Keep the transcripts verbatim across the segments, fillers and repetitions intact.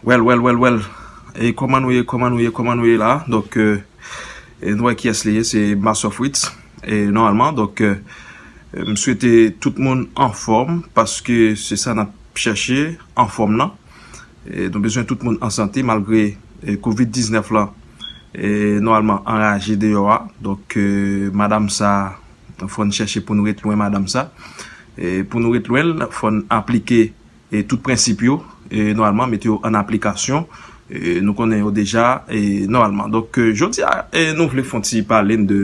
Well, well, well, well. E kòman nou ye, kòman nou ye, kòman nou ye la? Donk, euh, e nou wè kiyès li ye, se Master Fritz. E nòmalman, donk, euh, m swete tout moun anfòm, paske se sa n ap chèche, anfòm nan. E nou bezwen tout moun an sante, malgre, e, kovid diznèf lan, e, nòmalman anraje deyò a. Donk, euh, madanm sa, fò n chèche pou n ret lwen madanm sa. E pou nou ret lwen l, fò n aplike e tout prensip yo, e nòmalman, mete yo an aplikasyon, e nou konnen yo deja, e nòmalman. Donk, e, jodi a, e nou vle fè yon ti pale n de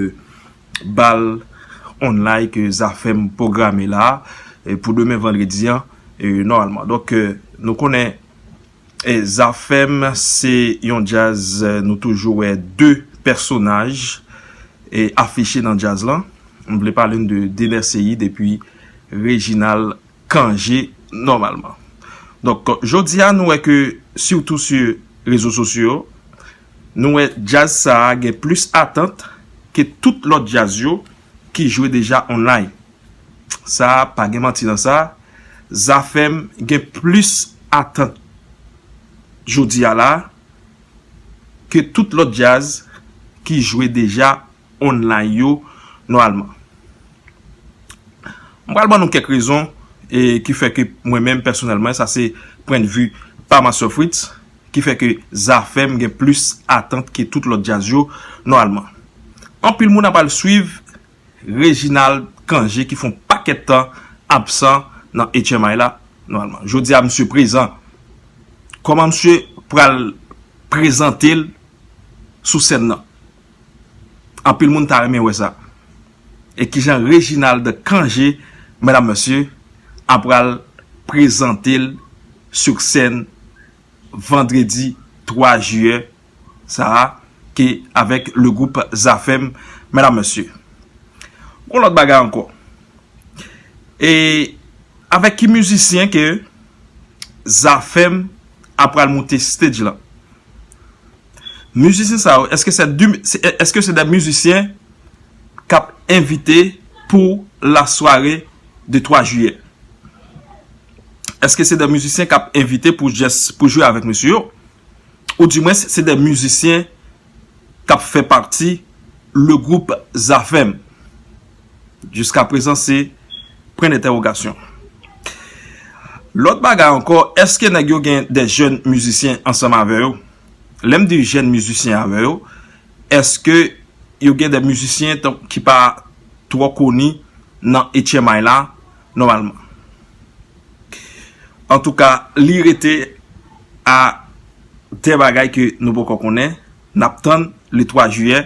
bal online ke Zafèm pwograme la, e pou demen vandredi an, e nòmalman. Donk, e nou konnen, e Zafèm se yon djaz, e nou toujou wè de pèsonaj, e afiche nan djaz lan. M vle pale n de Dener Ceïde epi Reginald Cangé nòmalman. Donk, jodi a, nou wè ke, sitou sou rezo sosyo yo, nou wè djaz sa a gen plis atant ke tout lòt djaz yo ki jwe deja online. Sa a, pa gen manti nan sa, Zafèm gen plis atant jodi a la ke tout lòt djaz ki jwe deja online yo nòmalman. M pral ban nou kèk rezon, e ki fè ke mwen menm pèsonèlman, sa se pwennvi pa Master Fritz, ki fè ke Zafèm gen plis atant ke tout lòt djaz yo nòmalman. Anpil moun ap al swiv Reginald Cangé ki fè yon pakèt tan absan nan H M I la nòmalman. Jodi a, misye prezan. Kòman misye pral prezante l sou sèn nan? Anpil moun ta renmen wè sa. E kijan Reginald Cangé, medam, mesye, ap pral prezante l sou sèn vandredi twa jiyè sa a, ke avèk le gwoup Zafèm, medam, mesye. Gon lòt bagay ankò. E avèk ki mizisyen ke Zafèm ap pral moute stage lan? Mizisyen sa yo, èske se de, se, èske se de mizisyen k ap envite pou la soirée de twa jiyè? Èske se de mizisyen k ap envite pou jès, pou jwe avèk mesye yo? Oudimwens, se de mizisyen k ap fè pati le gwoup Zafèm? Jiskaprezan, se pwen dentèwogasyon. Lòt bagay ankò, èske nèg yo gen de jèn mizisyen ansanm avè yo? Lè m di jèn mizisyen avè yo, èske yo gen de mizisyen tan-, ki pa twò koni nan H M I la, nòmalman? Antouka, li rete a de bagay ke nou poko konnen. N ap tann le twa jiyè,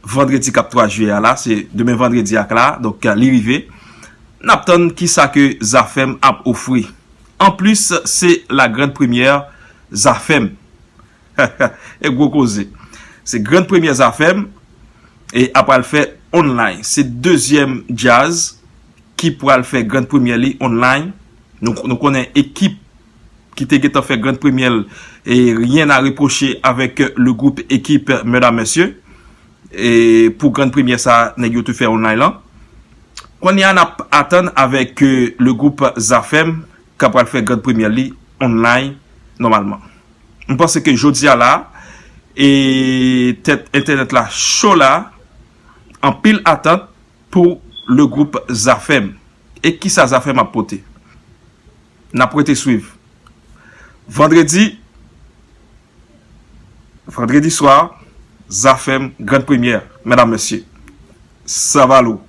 vandredi k ap twa jiyè a la, se demen vandredi a k la, donk, li rive. N ap tann kisa ke Zafèm ap ofri. Anplis, se la grande première Zafèm. E gwo koze. Se grande première Zafèm e ap pral fè online. Se dezyèm djaz ki pral fè grande première li online. Nou, nou konnen ekip ki te gentan fè grande première l, e rien à reprocher avec le groupe Ekip, medam, mesye. E pou grande première sa, nèg yo te fè online lan. Kounye a, n ap atann avèk, euh, le gwoup Zafèm k ap pral fè grande première li online nòmalman. M panse ke jodi a la, e tèt entènèt la cho la, anpil atant pou le gwoup Zafèm. E kisa Zafèm ap pote? N ap rete swiv. Vandredi, vandredi swa, Zafèm, grande première, medam, mesye. Sa va lou.